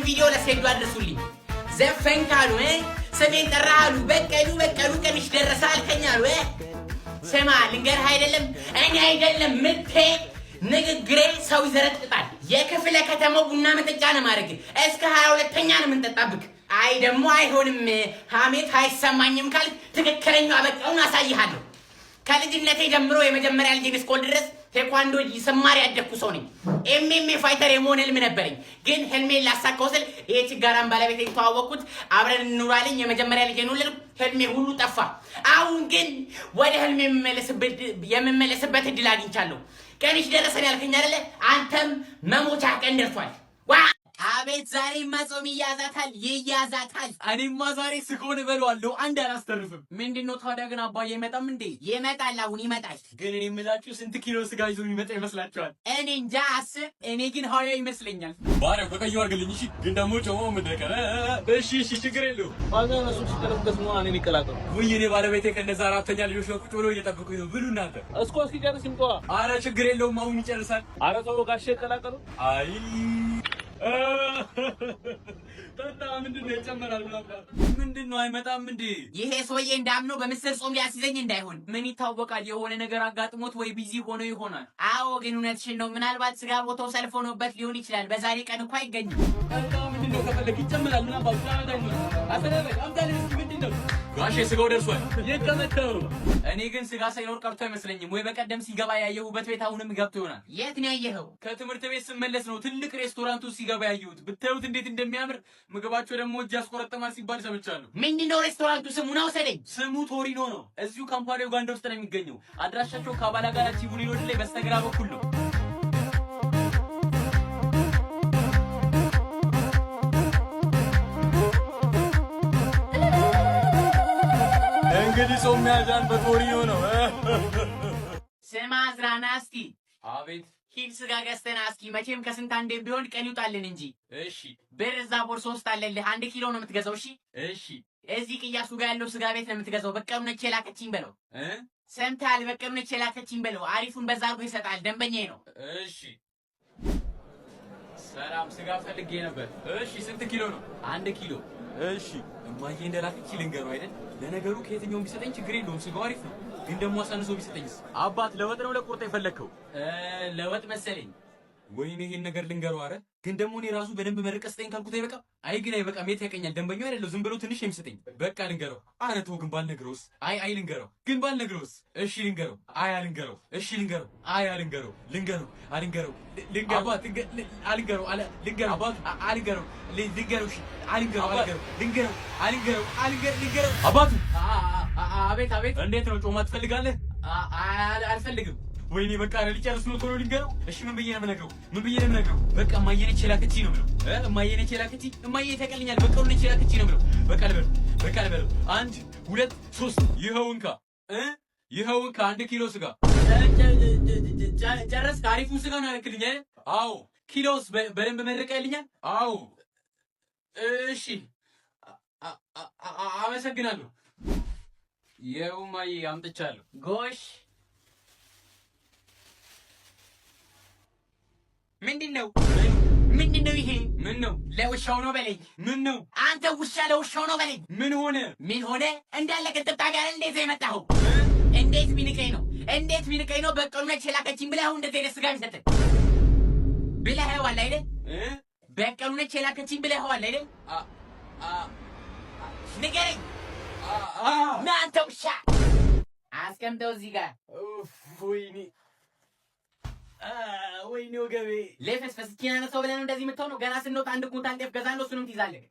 ቪዲዮ ለሴዱ አድርሱልኝ። ዘፈንክ አሉ፣ ስሜን ጠራህ አሉ፣ በቀሉ በቀሉ ቀንሽ ደረሰ አልከኝ አሉ። ስማ ልንገርህ፣ አይደለም እኔ አይደለም ምቴ ንግግሬ ሰው ይዘረጥጣል። የክፍለ ከተማው ቡና መጠጫ ነው ማድረግ እስከ 22ኛ ነው የምንጠጣብክ። አይ ደግሞ አይሆንም ሀሜት አይሰማኝም ካልክ ትክክለኛው አበቃውን አሳይሃለሁ። ከልጅነቴ ጀምሮ የመጀመሪያ ልጄን እስክወልድ ድረስ ቴኳንዶ ስማር ያደግኩ ሰው ነኝ። MMA fighter የመሆን ህልም ነበረኝ። ግን ህልሜን ላሳካው ስል ይሄ ችጋራን ባለቤት የተዋወቅኩት አብረን እንኑራለኝ። የመጀመሪያ ልጄን ወለድኩ። ህልሜ ሁሉ ጠፋ። አሁን ግን ወደ ህልሜ የምመለስበት እድል አግኝቻለሁ። ቀንሽ ደረሰን ያልከኝ አይደለ? አንተም መሞቻ ቀን ደርሷል። ዋ አቤት ዛሬማ ጾም ይያዛታል ይያዛታል። እኔማ ዛሬ ስጎን እበለዋለሁ፣ አንድ አላስተርፍም። ምንድን ነው ታዲያ ግን አባዬ አይመጣም እንዴ? ይመጣል፣ አሁን ይመጣል። ግን እኔ የምላችሁ ስንት ኪሎ ስጋ ይዞ የሚመጣ ይመስላችኋል? እኔ እንጃ 10። እኔ ግን 20 ይመስለኛል። ባሪያው በቀዩ አድርግልኝ። እሺ፣ ግን ደግሞ ጮማው ምንድን ነው? እሺ እሺ፣ ችግር የለውም። እነሱም ሲጠረበት ነው እኔን ይቀላቀሉ። ውይ እኔ ባለቤቴ ከነዛ አራተኛ ልጆች ነው ቁጭ ብሎ እየጠበቁኝ ነው። ብሉ እናንተ። እስኮ እስኪጨርስ ይምጣ። አረ ችግር የለውም፣ አሁን ይጨርሳል። አረ ተው ጋሼ ይቀላቀሉ። አይ ጠጣ። ምንድን ነው ይጨመራል? ምንድን ነው አይመጣም እንዴ? ይሄ ሰውዬ እንዳምነው በምስር ጾም ሊያስይዘኝ እንዳይሆን። ምን ይታወቃል፣ የሆነ ነገር አጋጥሞት ወይ busy ሆኖ ይሆናል። አዎ ግን እውነትሽን ነው። ምናልባት ስጋ ቦታው ሰልፍ ሆኖበት ሊሆን ይችላል። በዛሬ ቀን እኮ አይገኝም። ጠጣ። ምንድን ነው ከፈለግ ይጨመራል። ምን አባቱ አሰናበል አምጣልህ እስኪ። ምንድን ነው ጋሼ ስጋው ደርሷል። ይቀመጠው። እኔ ግን ስጋ ሳይኖር ቀርቶ አይመስለኝም። ወይ በቀደም ሲገባ ያየሁበት ቤት አሁንም ገብቶ ይሆናል። የት ነው ያየኸው? ከትምህርት ቤት ስመለስ ነው ትልቅ ሬስቶራንቱ ሲገባ ያየሁት። ብታዩት እንዴት እንደሚያምር። ምግባቸው ደግሞ እጅ ያስቆረጥማል ሲባል ሰምቻለሁ። ምንድን ነው ሬስቶራንቱ? ስሙን አውሰደኝ። ስሙ ቶሪኖ ነው። እዚሁ ካምፓላ ኡጋንዳ ውስጥ ነው የሚገኘው። አድራሻቸው ካባላጋላ ቺቡሊ road ላይ በስተግራ በኩል ነው። እንግዲህ ጾም መያዣን በቶሪኖ ነው። ስማ አዝራና እስኪ። አቤት። ሂድ ስጋ ገዝተና እስኪ። መቼም ከስንት አንዴ ቢሆን ቀን ይውጣልን እንጂ። እሺ። ብር እዛ ቦርሳ ውስጥ አለልህ። 1 ኪሎ ነው የምትገዛው። እሺ። እሺ። እዚህ ቅያሱ ጋር ያለው ስጋ ቤት ነው የምትገዛው። በቀሉ ነች የላከችኝ በለው። እ ሰምተሃል? በቀሉ ነች የላከችኝ በለው። አሪፉን በዛ አድርጎ ይሰጣል። ደንበኛዬ ነው። እሺ። ሰላም፣ ስጋ ፈልጌ ነበር። እሺ፣ ስንት ኪሎ ነው? 1 ኪሎ። እሺ፣ እማዬ እንደላከች ልንገረው አይደል? ለነገሩ ከየትኛውም ቢሰጠኝ ችግር የለውም፣ ስጋው አሪፍ ነው። ግን ደግሞ አሳንሶ ቢሰጠኝስ? አባት ለወጥ ነው ለቁርጥ የፈለግከው? ለወጥ መሰለኝ። ወይኔ ይሄን ነገር ልንገረው። አረ ግን ደግሞ እኔ ራሱ በደንብ መርቀህ ስጠኝ ካልኩት አይበቃም? አይ ግን አይበቃም። የት ያቀኛል? ደንበኛው አይደለው ዝም ብሎ ትንሽ ነው የሚሰጠኝ። በቃ ልንገረው። አረ ተው ግን ባልነግረውስ? አይ አይ ልንገረው። ግን ባልነግረውስ? እሺ ልንገረው። አይ አልንገረው። እሺ ልንገረው። አይ አልንገረው። ልንገረው። አልንገረው። ልንገረው። አባት አልንገረው። ልንገረው። አባት አልንገረው። ልንገረው። እሺ አልንገረው። አባት አልንገረው። ልንገረው። አልንገረው። አልንገረው። ልንገረው። አባቱ አቤት አቤት። እንዴት ነው ጮማ ትፈልጋለህ? አልፈልግም። ወይኔ በቃ ኧረ ሊጨርስ ነው። ቶሎ ልንገረው። እሺ ምን ብዬ ነው የምነግረው? ምን ብዬ ነው የምነግረው? በቃ እማዬ ነች የላከችኝ ነው የምለው። እማዬ ነች የላከችኝ። እማዬ ተቀልኛል። በቀሉ ነች የላከችኝ ነው የምለው። በቃ ልበለው። በቃ ልበለው። 1 2 3 ይኸው እንካ እ ይኸው እንካ 1 ኪሎ ስጋ። ጨረስክ? አሪፉን ስጋ ነው ያልክልኝ አይደል? አዎ። ኪሎስ በደንብ መርቀህልኛል? አዎ። እሺ አመሰግናለሁ። ይኸው እማዬ አምጥቻለሁ። ጎሽ ምንድን ነው? ምንድን ነው ይሄ? ምን ነው? ለውሻው ነው በለኝ። ምን ነው? አንተ ውሻ ለውሻው ነው በለኝ። ምን ሆነ? ምን ሆነ? እንዳለ ቅንጥብጣቢ አይደል እንዴት የመጣኸው? እንዴት ቢንቀኝ ነው? እንዴት ቢንቀኝ ነው? በቀሉ ነች የላከችኝ ብለህ አሁን እንደዚህ አይነት ስጋ የሚሰጥህ ብለኸዋል አይደል? በቀሉ ነች የላከችኝ ብለኸዋል አይደል? ንገረኝ። ና አንተ ውሻ አስቀምጠው እዚህ ጋር። ወይኔ ወይኔ ወገቤ። ልፍስፍስ እስኪ አነሳው ብለህ ነው እንደዚህ የምትሆነው? ገና ስንወጣ 1 ኩንታል ጤፍ ገዛለሁ፣ እሱንም ትይዛለህ።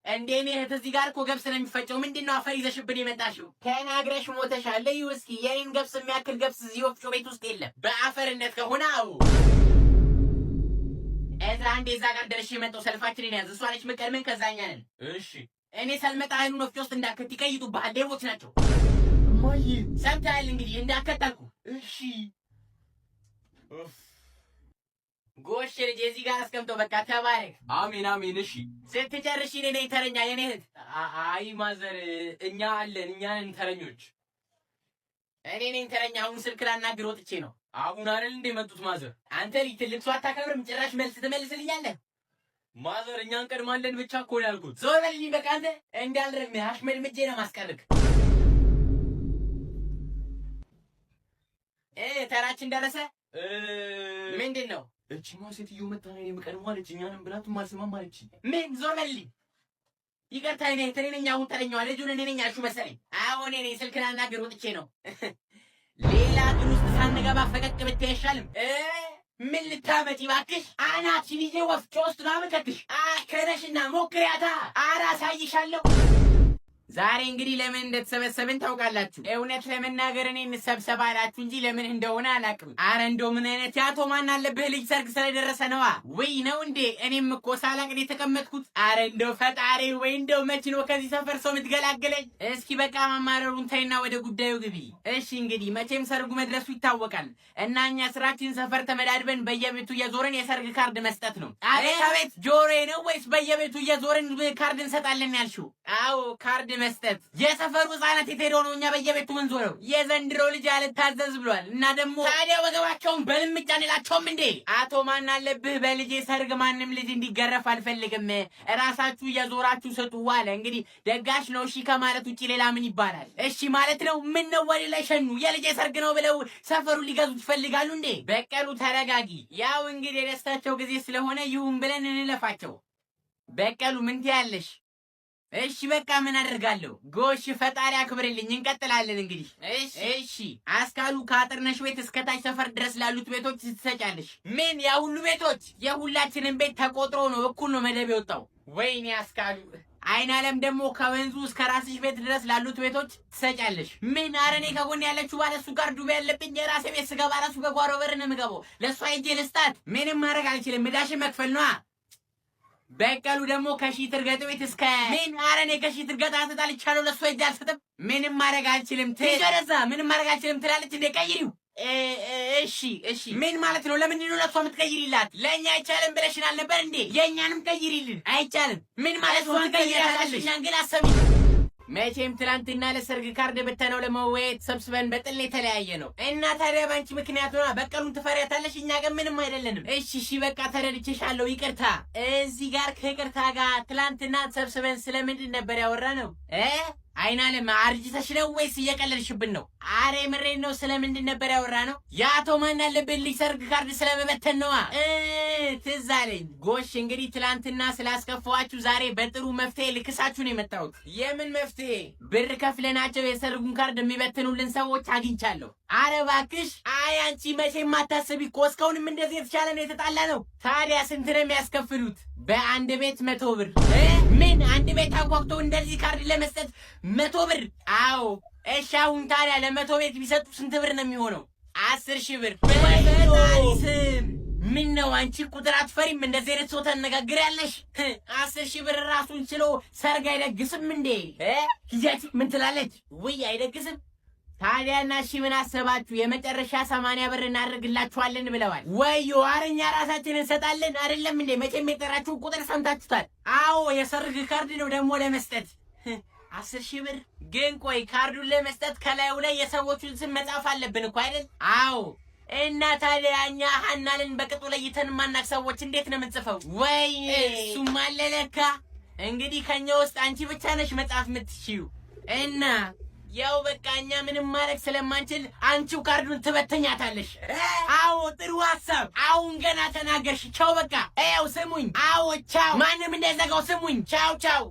እንዴ እኔ እህት እዚህ ጋር እኮ ገብስ ነው የሚፈጨው። ምንድን ነው አፈር ይዘሽብን የመጣሽው? ተናግረሽ ሞተሻል። እዩ እስኪ የኔን ገብስ የሚያክል ገብስ እዚህ ወፍጮ ቤት ውስጥ የለም። በአፈርነት ከሆነ አዎ። እዝራ አንዴ እዛ ጋር ደርሼ የመጣው ሰልፋችንን ያዝ። እሷ ነች የምትቀድመን፣ ከዛ እኛ ነን። እሺ እኔ ሳልመጣ እህሉን ወፍጮ ውስጥ እንዳከት ይቀይጡብሃል። ሌቦች ናቸው። እማዬ ሰምተሃል? እንግዲህ እንዳከት አልኩህ። እሺ ጎሽ ልጅ እዚህ ጋር አስቀምጠው። በቃ ተባረክ። አሜን አሜን። እሺ ስትጨርሽ እኔ ነኝ ተረኛ። የኔ እህት አይ ማዘር፣ እኛ አለን፣ እኛ ነን ተረኞች። እኔ ነኝ ተረኛ። አሁን ስልክ ላናግር ወጥቼ ነው። አሁን አይደል እንደ መጡት ማዘር? አንተ ልጅ ትልቅ ሰው አታከብርም? ጭራሽ መልስ ትመልስልኛለህ። ማዘር እኛ እንቀድማለን ብቻ እኮ ነው ያልኩት። ዞር በልልኝ በቃ። አንተ እንዳልረግምህ አሽመድምጄ ነው ማስቀርክ። ተራችን ደረሰ። ምንድን ነው? እቺማ ሴትዮ መታ ነው የምቀድመው አለች። እኛንም ብላትም አልሰማም አለች። ምን? ዞር በልልኝ። ይቅርታ እኔ እኔ ነኝ አሁን ተረኛዋ። ልጁን እኔ ነኝ ያልሽው መሰለኝ። አዎ እኔ ነኝ። ስልክ ላናግር ወጥቼ ነው። ሌላ ግን ውስጥ ሳንገባ ፈቀቅ ብትይ አይሻልም? ምን ልታመጪ እባክሽ? አናትሽን ይዤ ወፍጮ ውስጥ ነው የምከትሽ። አከነሽና ሞክሪያታ። ኧረ አሳይሻለሁ። ዛሬ እንግዲህ ለምን እንደተሰበሰብን ታውቃላችሁ። እውነት ለመናገር እኔ እንሰብሰብ አላችሁ እንጂ ለምን እንደሆነ አላውቅም። አረ እንደው ምን አይነት የአቶ ማን አለብህ ልጅ ሰርግ ስለደረሰ ነዋ። ውይ ነው እንዴ? እኔም እኮ ሳላቅ ነው የተቀመጥኩት። አረ እንደው ፈጣሪ ወይ እንደው መች ነው ከዚህ ሰፈር ሰው የምትገላገለኝ? እስኪ በቃ ማማረሩን ተይና ወደ ጉዳዩ ግቢ። እሺ እንግዲህ መቼም ሰርጉ መድረሱ ይታወቃል እና እኛ ስራችን ሰፈር ተመዳድበን በየቤቱ እየዞርን የሰርግ ካርድ መስጠት ነው። አቤት አቤት፣ ጆሮዬ ነው ወይስ በየቤቱ እየዞርን ካርድ እንሰጣለን ያልሽው? አዎ ካርድ መስጠት። የሰፈሩ ህጻናት የት ሄደው ነው እኛ በየቤቱ ምንዞረው? የዘንድሮ ልጅ አልታዘዝ ብሏል። እና ደግሞ ታዲያ ወገባቸውን በልምጫ እንላቸውም እንዴ? አቶ ማን አለብህ በልጄ ሰርግ ማንም ልጅ እንዲገረፍ አልፈልግም፣ እራሳችሁ እየዞራችሁ ስጡ አለ። እንግዲህ ደጋሽ ነው እሺ ከማለት ውጭ ሌላ ምን ይባላል? እሺ ማለት ነው። ምን ነው ወደ ላይ ሸኑ። የልጄ ሰርግ ነው ብለው ሰፈሩ ሊገዙት ይፈልጋሉ እንዴ? በቀሉ ተረጋጊ። ያው እንግዲህ የደስታቸው ጊዜ ስለሆነ ይሁን ብለን እንለፋቸው። በቀሉ ምን ትያለሽ? እሺ በቃ ምን አደርጋለሁ። ጎሽ ፈጣሪ አክብርልኝ። እንቀጥላለን እንግዲህ። እሺ እሺ። አስካሉ ከአጥርነሽ ቤት እስከ ታች ሰፈር ድረስ ላሉት ቤቶች ትሰጫለሽ። ምን ያ ሁሉ ቤቶች? የሁላችንም ቤት ተቆጥሮ ነው እኩል ነው መደብ የወጣው። ወይኔ አስካሉ። አይን አለም ደግሞ ከወንዙ እስከ ራስሽ ቤት ድረስ ላሉት ቤቶች ትሰጫለሽ። ምን? ኧረ እኔ ከጎን ያለችው ባለሱ ጋር ዱቤ ያለብኝ የራሴ ቤት ስገባ ራሱ በጓሮ በር ነው የምገባው። ለእሷ ሄጄ ልስጣት? ምንም ማድረግ አልችልም። ዕዳሽን መክፈል ነዋ። በቀሉ ደግሞ ከሺህ ትርገጥ ቤት እስከ ምን? ኧረ እኔ ከሺህ ትርገጥ ተጣልቻለሁ። ለእሷ ሄጄ አልሰጥም። ምንም ማድረግ አልችልም። ትገረዛ ምንም ማድረግ አልችልም ትላለች እንዴ? ቀይሪው። እሺ እሺ። ምን ማለት ነው? ለምንድን ነው ለእሷ የምትቀይሪላት? ለእኛ አይቻልም ብለሽናል ነበር እንዴ? የእኛንም ቀይሪልን። አይቻልም። ምን ማለት ነው? ትቀይሪያታለሽ። እኛን ግን አሰሚ። መቼም ትላንትና ለሰርግ ካርድ ብተነው ለመወያየት ሰብስበን በጥል የተለያየ ነው እና ታዲያ ባንቺ ምክንያት ሆና በቀሉን ትፈሪያታለሽ። እኛ ግን ምንም አይደለንም። እሺ እሺ በቃ ተረድቼሻለሁ፣ ይቅርታ። እዚህ ጋር ከይቅርታ ጋር ትላንትና ሰብስበን ስለምንድን ነበር ያወራነው? አይናለም አርጅተሽ ነው ወይስ እየቀለድሽብን ነው? አሬ ምሬን ነው። ስለምንድን ነበር ያወራነው? የአቶ ማን አለብን ልጅ ሰርግ ካርድ ስለመበተን ነዋ። ትዝ አለኝ። ጎሽ እንግዲህ ትላንትና ስላስከፋዋችሁ ዛሬ በጥሩ መፍትሄ ልክሳችሁ ነው የመጣሁት። የምን መፍትሄ? ብር ከፍለናቸው የሰርጉን ካርድ የሚበትኑልን ሰዎች አግኝቻለሁ። አረ እባክሽ። አይ አንቺ መቼም አታስቢ እኮ እስካሁንም እንደዚህ የተሻለ ነው የተጣላ ነው። ታዲያ ስንት ነው የሚያስከፍሉት? በአንድ ቤት 100 ብር። ምን? አንድ ቤት አንኳኩቶ እንደዚህ ካርድ ለመስጠት 100 ብር? አዎ። እሺ አሁን ታዲያ ለ100 ቤት ቢሰጡ ስንት ብር ነው የሚሆነው? 10,000 ብር። በፈጣሪ ስም ምን ነው አንቺ ቁጥር አትፈሪም? እንደዚህ አይነት ሰው ታነጋግሪያለሽ? 10,000 ብር ራሱን ችሎ ሰርግ አይደግስም እንዴ? ሂጃች ምን ትላለች? ውይ አይደግስም። ታዲያ እና እሺ ምን አሰባችሁ? የመጨረሻ 80 ብር እናደርግላችኋለን ብለዋል። ወዮ ኧረ እኛ ራሳችን እንሰጣለን አይደለም እንዴ? መቼም የጠራችሁ ቁጥር ሰምታችሁታል። አዎ የሰርግ ካርድ ነው ደግሞ ለመስጠት 10,000 ብር። ግን ቆይ ካርዱን ለመስጠት ከላዩ ላይ የሰዎቹን ስም መጻፍ አለብን እኮ አይደል? አዎ። እና ታዲያ እኛ ሀናልን በቅጡ ለይተን ማናቅ ሰዎች እንዴት ነው የምንጽፈው? ወይ እሱም አለ ለካ። እንግዲህ ከኛ ውስጥ አንቺ ብቻ ነሽ መጻፍ የምትችይው እና ያው በቃ እኛ ምንም ማድረግ ስለማንችል አንቺው ካርዱን ትበተኛታለሽ። አዎ ጥሩ ሀሳብ። አሁን ገና ተናገርሽ። ቻው በቃ። ያው ስሙኝ። አዎ ቻው። ማንም እንዳይዘጋው ስሙኝ። ቻው ቻው።